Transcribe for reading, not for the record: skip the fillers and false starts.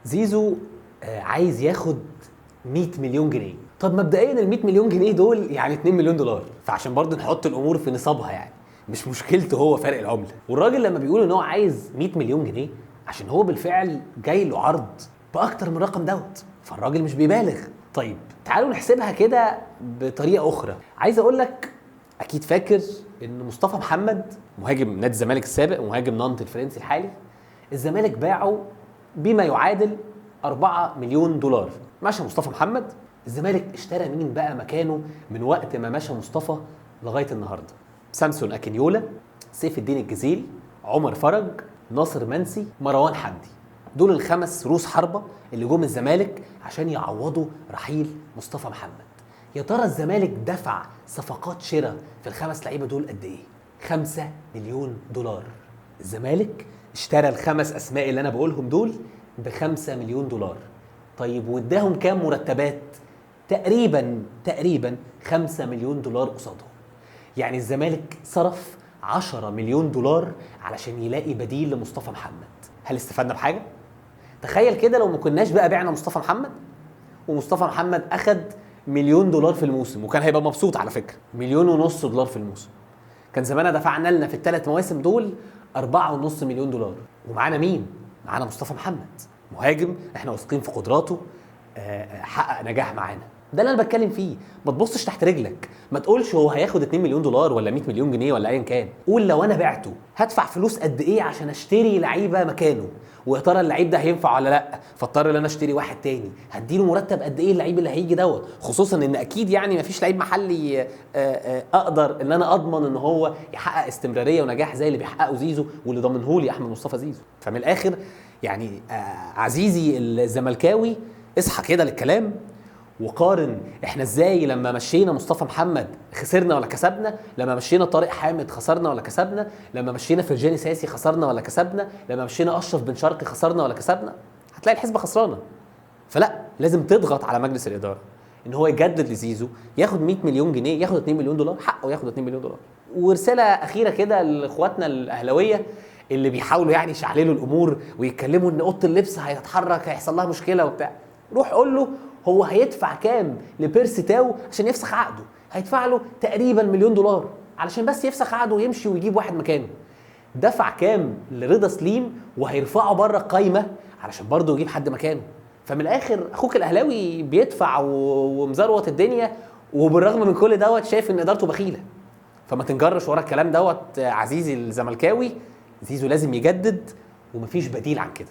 زيزو عايز ياخد 100 مليون جنيه. طب مبدئيا ال 100 مليون جنيه دول يعني 2 مليون دولار، فعشان برضه نحط الامور في نصابها يعني مش مشكلته هو فرق العملة. والراجل لما بيقول ان هو عايز 100 مليون جنيه عشان هو بالفعل جاي له عرض باكتر من الرقم دوت، فالراجل مش بيبالغ. طيب تعالوا نحسبها كده بطريقة اخرى. عايز اقول لك اكيد فاكر ان مصطفى محمد مهاجم نادي الزمالك السابق ومهاجم نانت الفرنسي الحالي، الزمالك باعه بما يعادل 4 مليون دولار. مشى مصطفى محمد، الزمالك اشترى مين بقى مكانه من وقت ما مشى مصطفى لغاية النهارده؟ سامسون اكينيولا، سيف الدين الجزيل، عمر فرج، ناصر منسي، مروان حمدي. دول الخمس رؤوس حربه اللي جم الزمالك عشان يعوضوا رحيل مصطفى محمد. يا ترى الزمالك دفع صفقات شراء في الخمس لعيبة دول قد ايه؟ 5 مليون دولار. الزمالك اشترى الخمس اسماء اللي انا بقولهم دول ب5 مليون دولار. طيب واداهم كام مرتبات؟ تقريبا 5 مليون دولار قصادهم. يعني الزمالك صرف 10 مليون دولار علشان يلاقي بديل لمصطفى محمد. هل استفدنا بحاجة؟ تخيل كده لو ما كناش بقى بعنا مصطفى محمد، ومصطفى محمد اخد مليون دولار في الموسم، وكان هيبقى مبسوط على فكرة، 1.5 مليون دولار في الموسم. كان زماننا دفعنا لنا في الثلاث مواسم دول 4.5 مليون دولار. ومعانا مين؟ معانا مصطفى محمد، مهاجم احنا واثقين في قدراته، حقق نجاح معانا. ده اللي انا بتكلم فيه. ما تبصش تحت رجلك، ما تقولش هو هياخد 2 مليون دولار ولا 100 مليون جنيه ولا ايا كان. قول لو انا بعته هدفع فلوس قد ايه عشان اشتري لعيبة مكانه، ويا ترى اللعيب ده هينفع ولا لا، فاضطر ان انا اشتري واحد تاني، هديله مرتب قد ايه اللعيب اللي هيجي دوت، خصوصا ان اكيد يعني مفيش لعيب محلي اقدر ان انا اضمن ان هو يحقق استمرارية ونجاح زي اللي بيحققه زيزو واللي ضامنه لي احمد مصطفى زيزو. فمن الاخر يعني عزيزي الزملكاوي، اصحى كده للكلام وقارن احنا ازاي لما مشينا مصطفى محمد خسرنا ولا كسبنا، لما مشينا طارق حامد خسرنا ولا كسبنا، لما مشينا فرجاني ساسي خسرنا ولا كسبنا، لما مشينا اشرف بن شرقي خسرنا ولا كسبنا. هتلاقي الحسبة خسرانة. فلا، لازم تضغط على مجلس الادارة ان هو يجدد لزيزو، ياخد 100 مليون جنيه، ياخد 2 مليون دولار، حقه ياخد 2 مليون دولار. ورسالة اخيرة كده لاخواتنا الاهلاوية اللي بيحاولوا يعني يشعللوا الامور ويتكلموا ان اوضة اللبس هيتحرك، هيحصل لها مشكلة وبتاع، روح قول له هو هيدفع كام لبيرسي تاو عشان يفسخ عقده. هيدفع له تقريبا مليون دولار علشان بس يفسخ عقده ويمشي ويجيب واحد مكانه. دفع كام لرضا سليم وهيرفعه بره القايمة علشان برضه يجيب حد مكانه. فمن الاخر اخوك الاهلاوي بيدفع ومزروط الدنيا، وبالرغم من كل دوت شايف ان ادارته بخيله. فما تنجرش ورا الكلام دوت عزيزي الزملكاوي، زيزو لازم يجدد ومفيش بديل عن كده.